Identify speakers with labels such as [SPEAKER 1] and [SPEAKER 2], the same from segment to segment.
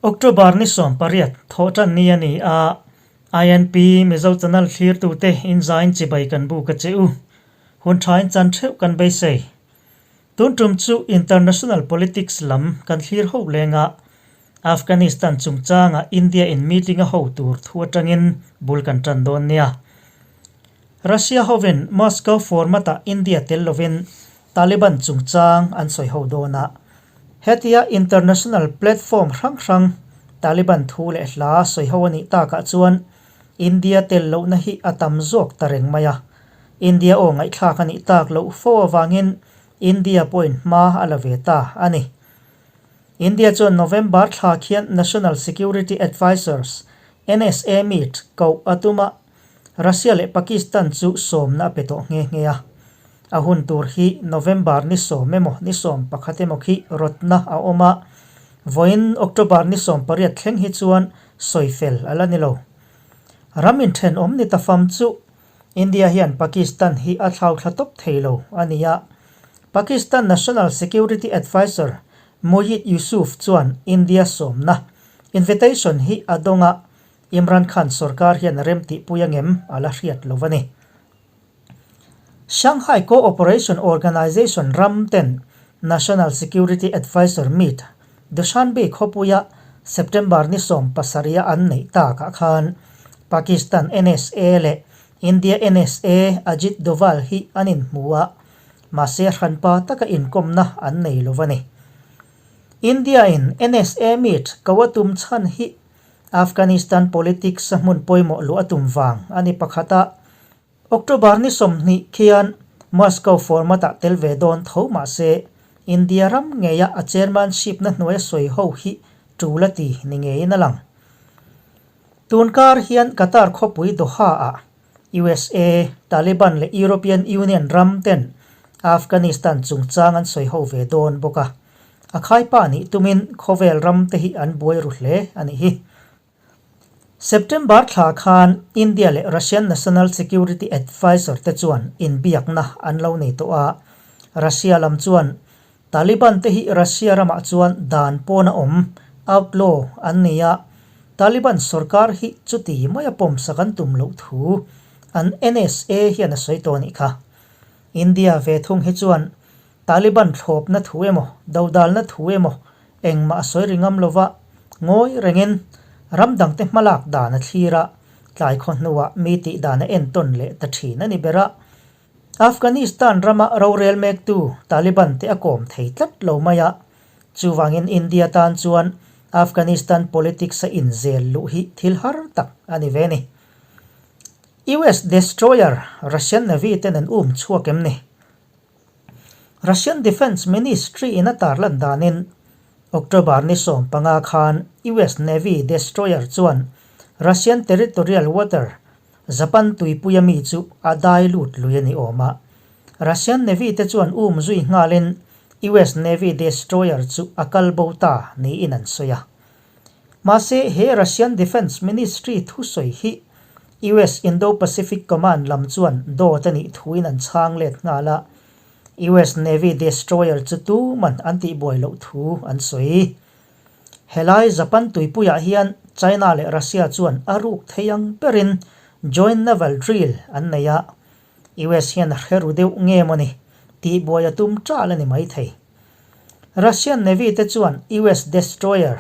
[SPEAKER 1] October ni 18 thawhtan ni a ni a, INP Mizo Channel thlirtute inzain chibai kan buk a che u. Hun thain chan theuh kan beisei. Tun tum chu international politics lam kan thlir ho leng a, Afghanistan chungchanga India in meeting a ho tur thu atangin bul kan tan dawn nia. Russia hovin Moscow format-ah India tel lovin Taliban chungchang an sawi ho dawn a. Hetia international platform hrang hrang Taliban thu leh hla sawi ho a nih takah chuan India tel lohna hi a tam zawk ta reng mai a. India aw ngaihthlak a nih tak loh fo avangin India pawhin hma a la ve ta a ni. India chuan November thla khian National Security Advisers, NSA, meet koh a tum a, Russia leh Pakistan chu sawmna a pe tawh nghe nghe a. A hun tur hi November ni sawm emaw ni 11 emaw khi rawtna a awm a, vawiin October ni 18 thleng hi chuan sawifel a la ni lo. Ram inthenawm ni ta fam chu India hian Pakistan hi a thlauthla tawp thei lo a ni a. Pakistan National Security Adviser Moeed Yusuf chuan India sawmna, invitation, hi a dawng a, Imran Khan sorkar hian a remtihpui angem a la hriat lo a ni. Shanghai Cooperation Organization ram ten National Security Adviser meet Dushanbe khawpuia September ni 17 a an neih takah khan Pakistan NSA leh India NSA Ajit Doval hi an inhmu a, mahse hranpa taka inkawmna an nei lo a ni. India in NSA meet ko a tum chhan hi Afghanistan politics a hmun pawimawh luh a tum vang a ni pakhat a, October ni 20 khian Moscow format-ah tel ve dawn tho mah se, India ram ngeia a chairmanship na hnuaia sawi ho hi tul a ti ni ngeiin a lang. Tun kar hian Qatar khawpui Doha-ah USA, Taliban leh European Union ram ten Afghanistan chungchang an sawi ho ve dawn bawk a. A khaipa nih tumin khawvel ram te hi an buai ru hle a nih hi. September thla khan India leh Russian National Security Adviser te chuan inbiakna an lo nei tawh a. Russia lam chuan Taliban te hi Russia ramah chuan dan pawn a awm, outlaw, an ni a, Taliban sorkar hi chuti maia pawmsak an tum loh thu an NSA hian a sawi tawh a nih kha. India ve thung hi chuan Taliban thlawpna thu emaw, dodalna thu emaw engmah a sawi ri ngam lova, ngawi rengin ram dangte hmalak dan a thlir a, tlai khaw hnuah mi tih dan a entawn leh ta thin a ni ber a. Afghanistan rama rorel mektu Taliban te a kawm thei tlat lo mai a, chuvangin India tan chuan Afghanistan politics a inzel luh hi thil har tak a ni ve ni. US destroyer Russian Navy ten an um chhuak em ni? Russian Defence Ministry in a tarlan danin October ni 15 khan US Navy destroyer chuan Russian territorial water Japan tuipuia mi chu a dai lut lui a ni awm a. Russian Navy te chuan um zui nghalin US Navy destroyer chu a kal bo ta niin an sawi a. Mahse he Russian Defence Ministry thusawi hi US Indo-Pacific Command lam chuan dawt a nih thuin an chhang let nghal a, US Navy destroyer chu tuman an tihbuai loh thu an sawi. Helai Japan tuipuiah hian China leh Russia chuan a ruk thei ang berin joint naval drill an nei a, US hian a hre ru deuh nge mawni tihbuai a tum ṭal a ni maithei. Russian Navy te chuan US destroyer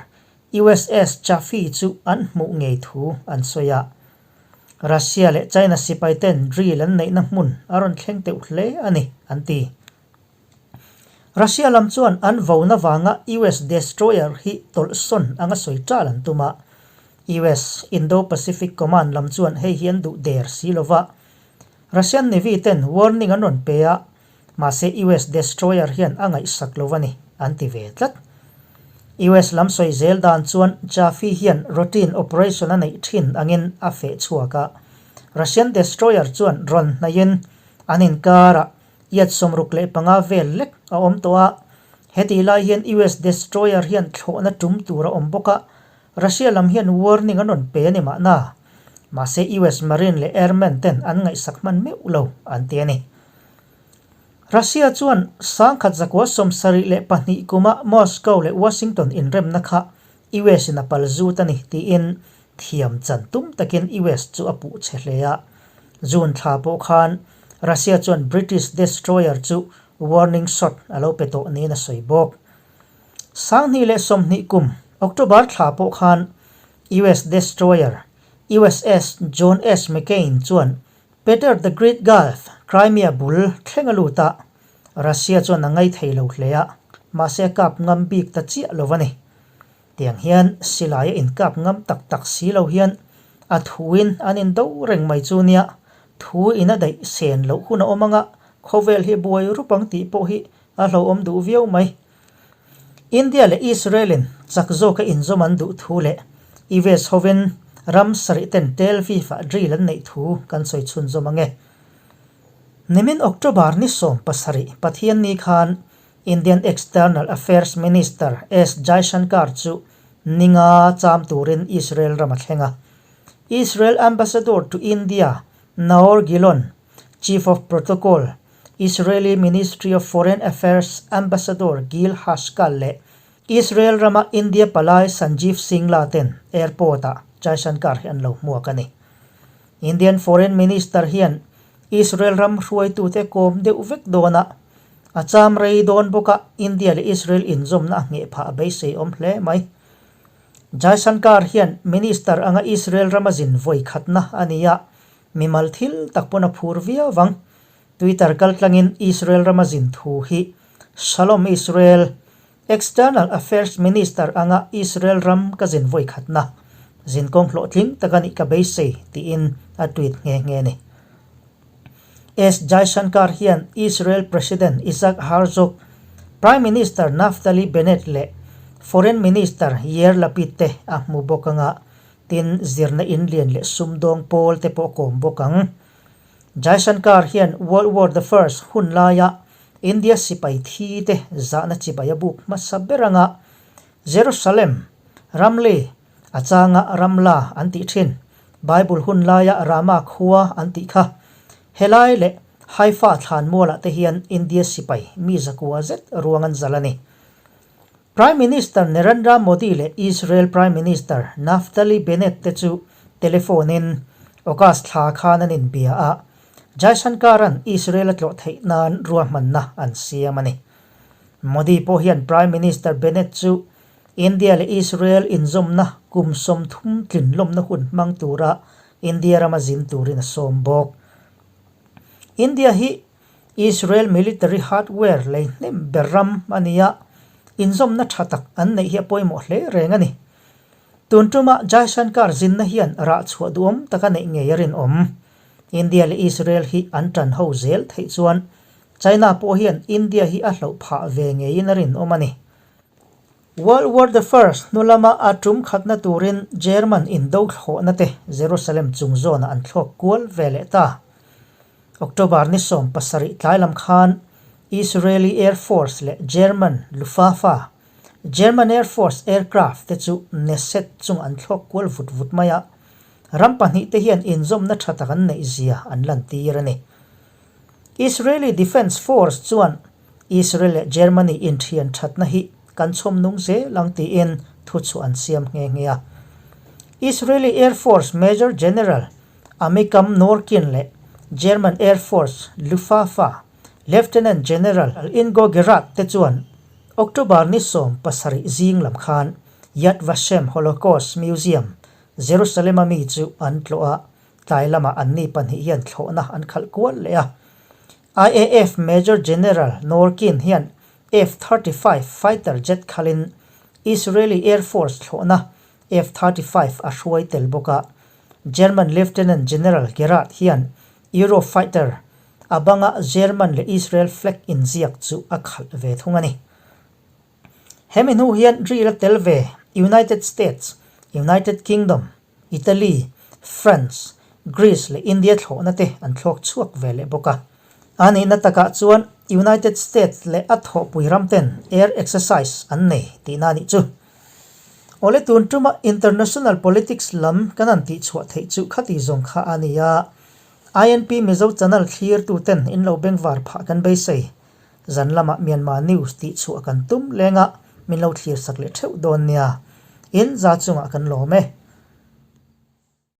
[SPEAKER 1] USS Chaffee chu an hmuh ngei thu an sawi a. Russia leh China sipai ten drill an neihna hmun a rawn thleng teuh hle a ni, an ti. Russia lam chuan an vona vanga US destroyer hi tawlhsawn anga sawi ṭal an tum a. US Indo-Pacific Command lam chuan hei hi an duh der si lova. Russian Navy ten warning an rawn pe a, Mahse US destroyer hian a ngaihsak lo a ni, an ti ve tlat. US lam sawi zel dan chuan Chaffee hian routine operation a neih thin angin a feh chhuak a. Russian destroyer chuan rawn hnaihin an inkarah yat 65 vel lek a awm tawh a. Hetih lai hian US destroyer hian thlawhna tum tur a awm bawk a, Russia lam hian warning an rawn pe a ni mahna. Mahse US Marine leh Airmen ten an ngaihsak hman meuh lo, an ti a ni. Russia chuan 1972 kuma Moscow leh Washington inremna kha US in a pal zut a ni tiin thiam chan tum takin US chu a puh che hle a. June thla pawh khan Russia chuan British destroyer chu warning shot a lo pe tawh niin a sawi bawk. 2020 kum October thla pawh khan US destroyer USS John S. McCain chuan Peter the Great Gulf, Crimea bul thleng a lut a, Russia chuan a ngaih thei lo hle a, mahse a kap ngam bik ta chiah lo a ni. Tiang hian silai a inkap ngam tak tak si lo hian a thuin an indo reng mai chu nia, thu in a daih sen loh hun a awm anga khawvel hi buai rup ang tih pawh hi a hlauhawm duh viau mai. India leh Israel-in chak zawka inzawm an duh thu leh US hovin ram sarih ten Tel Aviv-ah drill an neih thu kan sawi chhunzawm ang e. Nimin October ni 17 Pathianni khan Indian External Affairs Minister S Jaishankar chu ninga cham turin Israel ram a thleng a. Israel Ambassador to India Naor Gilon, Chief of Protocol, Israeli Ministry of Foreign Affairs Ambassador Gil Hashkal leh Israel rama India palai Sanjeev Singla ten airport-ah Jaishankar hi an lo hmuak a ni. Indian Foreign Minister hian Israel ram hruaitute kawm deuh vek dawn a, a cham rei dawn bawk a, India leh Israel inzawmna a ngheh phah a beisei awm hle mai. Jaishankar hian Minister anga Israel rama zin vawi khatna a ni a, Mimal thil tak pawn a phur viau vang. Twitter kaltlangin Israel rama zin thu hi Shalom Israel, External Affairs Minister anga Israel ram ka zin vawi khatna, zinkawng hlawhtling tak a nih ka beisei, tiin a tweet nghe nghe a ni. S Jaishankar hian Israel President Isaac Herzog, Prime Minister Naftali Bennett leh Foreign Minister Yair Lapid te a hmu bawk anga Tin, zirna in lian leh sumdawng pawl te pawh kawm bawk ang. Jaishankar hian World War the First hun laia India sipai thi te zahna chibai a buk hmasa ber anga Jerusalem, Ramli, a changa Ramla an tih thin, Bible hun laia Rama khua an tih kha. Helai leh Haifa thlanmualah te hian India sipai mi zakua zet ruang an zal a ni. Prime Minister Narendra Modi leh Israel Prime Minister Naftali Bennett te chu telephone-in August thla khan an inbia a, Jaishankar-a'n Israel a tlawh theih nan ruahmanna an siam a ni. Modi pawh hian Prime Minister Bennett chu India leh Israel inzawmna kum 30 tlinlawmna hun hmang tura India rama zin turin a sawm bawk. India hi Israel military hardware lei hnem ber ram a ni a, inzawmna tha tak an neih hi a pawimawh hle reng a ni. Tun tuma Jaishankar zinna hian rah chhuah duhawm tak a neih ngei a rinawm. India leh Israel hi an tan ho zel theih chuan China pawh hian India hi a hloh phah ve ngeiin a rinawm a ni. World War the First hnu lama a tum khatna turin German indo thlawhna te Jerusalem chung zawnah an thlawk kual ve leh ta. October ni 17 tlai lam khan Israeli Air Force leh German Luftwaffe, German Air Force aircraft, te chu Knesset chung an thlawk kual vut vut mai a, ram pahnihte hian inzawmna tha tak an neih zia an lantir a ni. Israeli Defence Force chuan Israel leh Germany inthian thatna hi kan chhawm nung zel ang tiin thuchhuah an siam nghe nghe a. Israeli Air Force Major General Amikam Norkin leh German Air Force Luftwaffe Lieutenant General Ingo Gerrard te chuan October ni 17 zing lam khan Yad Vashem Holocaust Museum, Jerusalem-a mi chu an tlawh a, tlai lamah anni pahnih hian thlawhna an khalh kual leh a. IAF Major General Norkin hian F-35 fighter jet khalin Israeli Air Force thlawhna F-35 a hruai tel bawk a. German Lieutenant General Gerard hian Eurofighter a banga German leh Israel flag inziak chu a khalh ve thung a ni. Hemi hnu hian drill a tel ve United States, United Kingdom, Italy, France, Greece leh India thlawhna te an thlawk chhuak ve leh bawk a. A nihna takah chuan United States leh a thawhpui ram ten air exercise an nei tihna a nih chu. Awle tun tuma international politics lam kan han tihchhuah theih chu khati zawng kha a ni a, INP Mizo channel thlirtu ten in lo bengvar phah kan beisei. Zan lamah Myanmar news tihchhuah kan tum leng a, min lo thlir sak leh theuh dawn nia. In za chungah kan lawm e.